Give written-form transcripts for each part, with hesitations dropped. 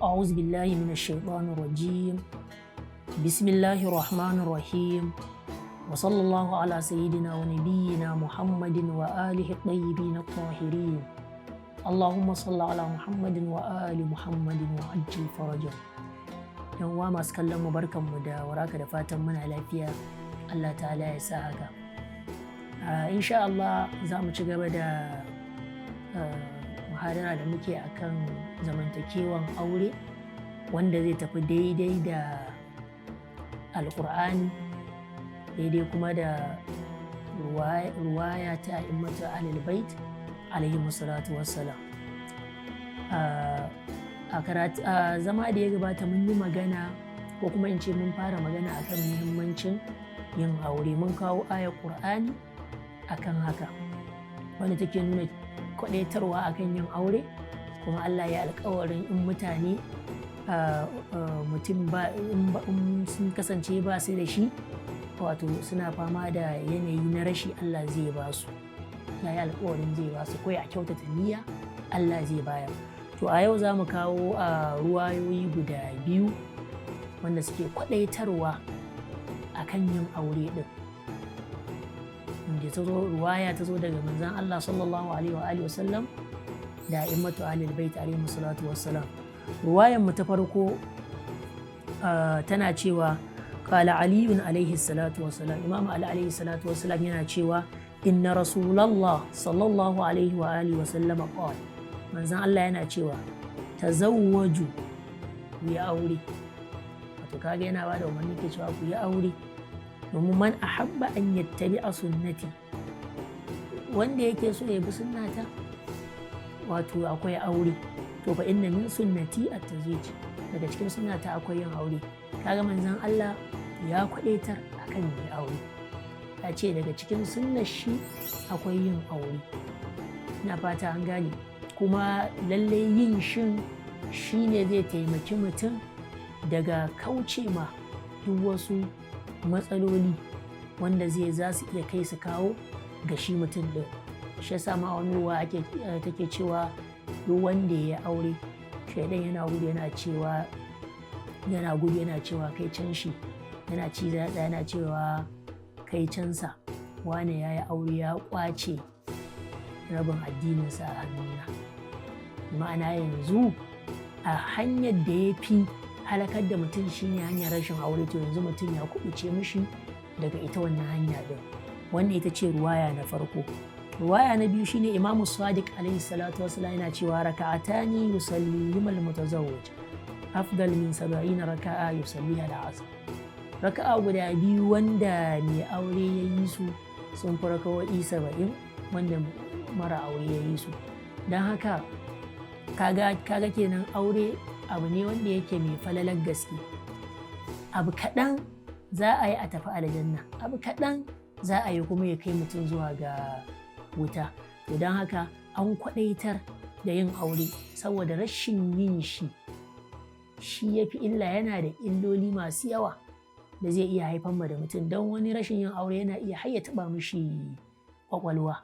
أعوذ بالله من الشيطان الرجيم. بسم الله الرحمن الرحيم، وصلى الله على سيدنا ونبينا محمد وآله الطيبين الطاهرين. اللهم صل على محمد وآل محمد وعجل فرجهم. Yan uwa masu kallon mu, barkanmu da warhaka, da fatan muna lafiya. Allah Ta'ala ya sa haka. Insha Allah za mu ci gaba da muhadara da muke akan zamantakewan aure wanda zai tafi daidai da Alkur'ani, daidai kuma da ruwaya ta a'immatu Ahlul Bait alaihi salatu wassalam. A zama da ya gabata mun yi magana, ko kuma in ce mun fara magana akan muhimmancin yin aure. Mun kawo ayar Ƙur'ani akan haka, wanda take nuna kwadaitarwa akan yin aure, kuma Allah ya alkawarin in mutane mutum ba in sun kasance ba su da shi, wato suna fama da yanayi na rashi, Allah zai ba su. Ya yi alkawarin zai ba su, kawai a kyautata niyya, Allah zai bayar. To, a yau za mu kawo a ruwayoyi guda biyu wanda suke kwadaitarwa akan yin aure din, wanda ta zo ruwaya ta zo daga manzon Allah sallallahu alaihi wa alihi wasallam da a'immatu Ahlul Bait alaihi salatu wassalam. Ruwayan mu ta farko tana cewa: qala Aliyun alaihi salatu wassalam, Imam Ali alaihi salatu wassalam yana cewa: inna Rasulallah sallallahu alaihi wa alihi wasallam qala, manzon Allah yana cewa: tazawwaju, ku yi aure. Wato kaga yana bada umarni ke cewa ku yi aure, domin man ahabba an yattabi'a sunnati, wanda yake so ya bi sunnata, wato akwai aure. To, fa inna min sunnati at-tazwij, daga cikin sunnata akwai yin aure. Kaga manzon Allah ya kwadaitar akan yi aure, ya ce daga cikin sunnar shi akwai yin aure. Ina fata an gane. Kuma lalle yin shin shine zai taimaki mutum daga kauce ma duk wasu matsaloli wanda zai za su iya kai su kawo ga shi mutum ɗin. Shi yasa ma wani ruwa ake take cewa duk wanda ya aure, shaidan yana gudu, yana cewa, yana gudu yana cewa kai can shi, yana ci yana cewa kai cansa, wane ya yi aure ya kwace rabin addininsa a hannuna. Ma'ana, yanzu a hanyar da ya fi halakar da mutum shine hanyar rashin aure. To, yanzu mutum ya kubuce mishi daga ita wannan hanya din. Wannan ita ce ruwaya na farko. Ruwaya na biyu shine Imamu Sadiq alaihi salatu wasallam yana cewa: raka'atani yusallihima al-mutazawwij afdal min 70 raka'a yusalliha al-azab. Raka'a guda biyu wanda mai aure ya yi su sun fi raka'o'i 70 wanda mara aure ya yi su. Don haka kaga kenan aure abu ne wanda yake mai falalar gaske. Abu kaɗan za a yi a tafi aljanna, abu kaɗan za a yi kuma ya kai mutum zuwa ga wuta. To, don haka an kwaɗaitar da yin aure, saboda rashin yin shi shi ya fi illa, yana da illoli masu yawa da zai iya haifar ma da mutum, don wani rashin yin aure yana iya har ya taɓa mishi ƙwaƙwalwa,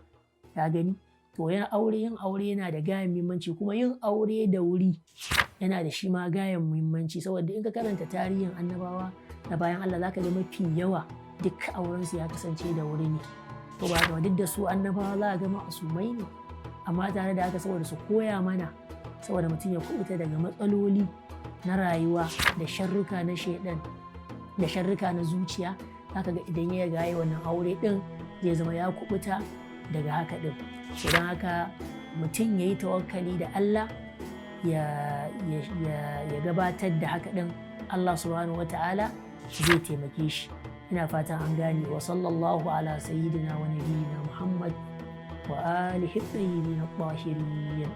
ya gani. To, yin aure, yin aure yana da gayan muhimmanci, kuma yin aure da wuri yana da shi ma gayan muhimmanci, saboda in ka karanta tarihin annabawa da bayan Allah, zaka ga mafi yawa duk aurensu ya kasance da wuri ne, ko ba haka? Duk da su annabawa za a ga ma'asumai ne, amma tare da haka, saboda su koya mana, saboda mutum ya kubuta daga matsaloli na rayuwa da sharruka na shaidan da sharruka na zuciya, zaka ga idan ya ga wannan aure din, zai zama ya kubuta daga haka din. Don haka mutum ya yi tawakkali da Allah, ya gabatar da haka din, Allah Subhanahu wa Ta'ala zai taimake shi. Ina fatan an gane. Wa sallallahu ala sayyidina wa nabiyyina Muhammad wa alihi tayyibin tahirin.